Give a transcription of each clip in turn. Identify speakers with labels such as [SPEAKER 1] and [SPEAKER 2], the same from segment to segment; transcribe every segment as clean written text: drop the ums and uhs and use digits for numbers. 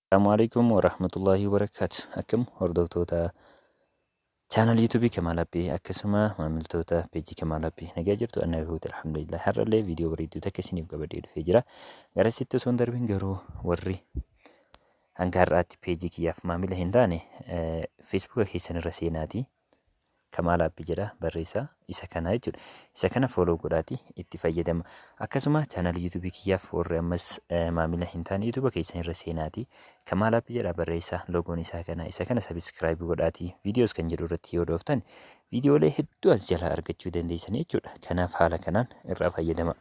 [SPEAKER 1] Assalamu alaikum warahmatullahi wabarakatuh. Akkam hordoftoota chaanal YouTube Kamaal Appii, akkasuma maamiltoota peejii Kamaal Appii, nagaa jirtu? Anna gahuuti, alhamdulillah. Har'allee viidiyoo bareedduu takka isiniif qabadhee dhufee jira. Gara sitti osoo hin darbin garuu, warri hanga har'aatti peejii kiyyaaf maamila hin taane, Feesbuuka keessan irra seenaatii Kamaal Appii jedha barreessaa, isa kana jechuudha. Isa kana follow godhaati itti fayyadama. Akkasuma chaanal YouTube kiyyaaf warri ammas maamila hin taane, YouTube keessan irra seenaatii Kamaal Appii jedha barreessaa, logoon isaa kana, isa kana subscribe godhaati videos kan jedhu irratti yoo dhooftan viidiyoolee hedduu as jalaa argachuu dandeessan jechuudha. Kanaaf haala kanaan irraa fayyadama.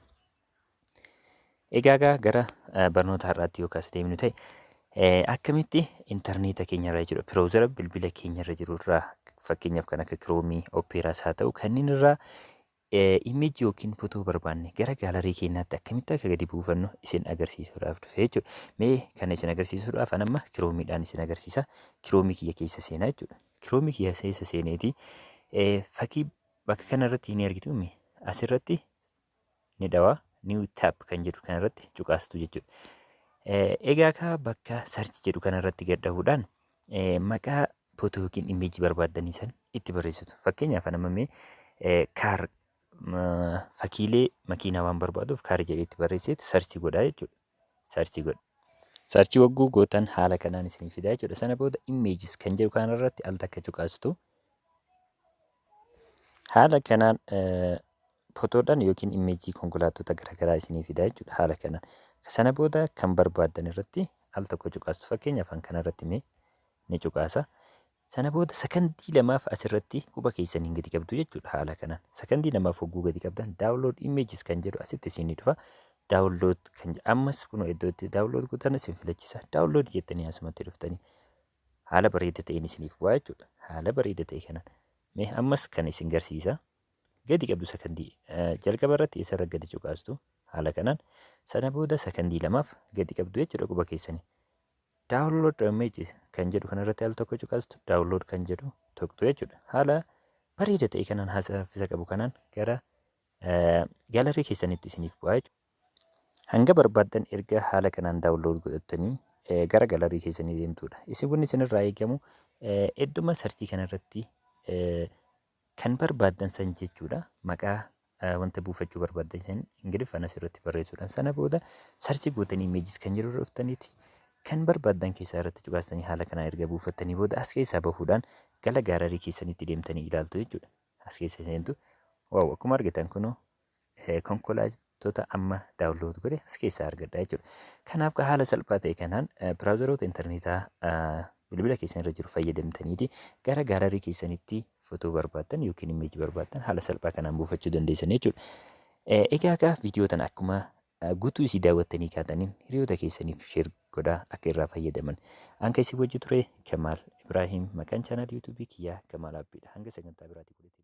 [SPEAKER 1] Egaa gara barnoota har'aatti yoo kaas deemnu ta'e, akkamitti intarneeta keenyarra jechuudha, browsera bilbila keenyarra jiru irraa, fakkeenyaaf kan akka Kiroomii, Opeeraas haa ta'u, kanneen irraa imeejii yookiin fotoo barbaanne gara gallery keenyaatti akkamitti akka gadi buufannu isin agarsiisuudhaaf dhufe jechuudha. Mee kana isin agarsiisuudhaaf an amma Kiroomiidhaan isin agarsiisa. Kiroomii kiyya keessa seenaa jechuudha. Kiroomii kiyya keessa seeneeti fakkii bakka kanarratti ni argitu, asirratti ni dhawaa, new tab kan jedhu kanarratti cuqaastu jechuudha. Egaa kaa bakka search jedhu kanarratti gad dhahuudhaan maqaa footoo yookiin imeejii barbaaddanii san itti barreessitu. Fakkeenyaaf amma mee car, fakkiilee makiinaa waan barbaaduuf, car jedhee itti barreesseeti search godhaa jechuudha. Search godha. Search wagguu gootan haala kanaan isinii fidaa jechuudha. Sana booda images kan jedhu kanarratti al takka cuqaastu. Haala kanaan fotoodhaan yookiin imeejii konkolaattota garaagaraa isinii fidaa jechuudha. Haala kanaan. Sana booda kan barbaaddan irratti al tokko cuqaastu. Fakkeenyaaf an kanarratti mee ni cuqaasa. Sana booda sakandii 2f asirratti quba keessaniin gadi qabdu jechuudha haala kanaan. Sakandii 2f hogguu gadi qabdan, download images kan jedhu asitti isinii dhufa. Download kan ammas kun iddoo itti download gootan isin filachisa. Download jettanii asumatti dhuftanii haala bareeda ta'een isiniif bu'aa jechuudha. Haala bareeda ta'e kanaan. Mee ammas kan isin garsiisa. Gadi qabdu sakandii jalqaba irratti isarra gadi cuqaastu haala kanaan. Sana booda sakandii 2f gadi qabdu jechuudha quba keessanii. Download images kan jedhu kanarratti al tokko cuqaastu, download kan jedhu tuqxu jechuudha. Haala bareeda ta'e kanaan, haala qabu kanaan gara gallery keessanitti isiniif bu'aa jechuudha. Hanga barbaaddan erga haala kanaan download godhattanii gara gallery keessanii deemtudha. Isin wanni isinirraa eegamu idduma search kanarratti kan barbaaddan san jechuudha. Maqaa wanta buufachuu barbaaddan san Ingiliffaan asirratti barreessuudhaan, sana booda search gootanii images kan jedhu dhuftaniiti kan barbaaddan keessaa irratti cuqaastanii, haala kanaan erga buufattanii booda as keessaa bahuudhaan gara gallery keessanitti deemtanii ilaaltu jechuudha. As keessa seentu, wow, akkuma argitan kunoo konkolaattota amma download godhe as keessaa argadha jechuudha. Kanaaf haala salphaa ta'e kanaan browseroota intarneetaa bilbila keessan irra jiru fayyadamtaniiti gara gallery keessanitti footoo barbaaddan yookiin imeejii barbaaddan haala salphaa kanaan buufachuu dandeessan jechuudha. Egaa egaa viidiyoo tana akkuma guutuu isii daawwattanii kaataniin hiriyoota keessaniif share godhaa akka irraa fayyadaman. Anka isin wajji ture Kamaal Ibraahim, maqaan chaanaal yuutuubii kiyyaa Kamaal Abbiidha. Hanga sagantaa biraatii walitti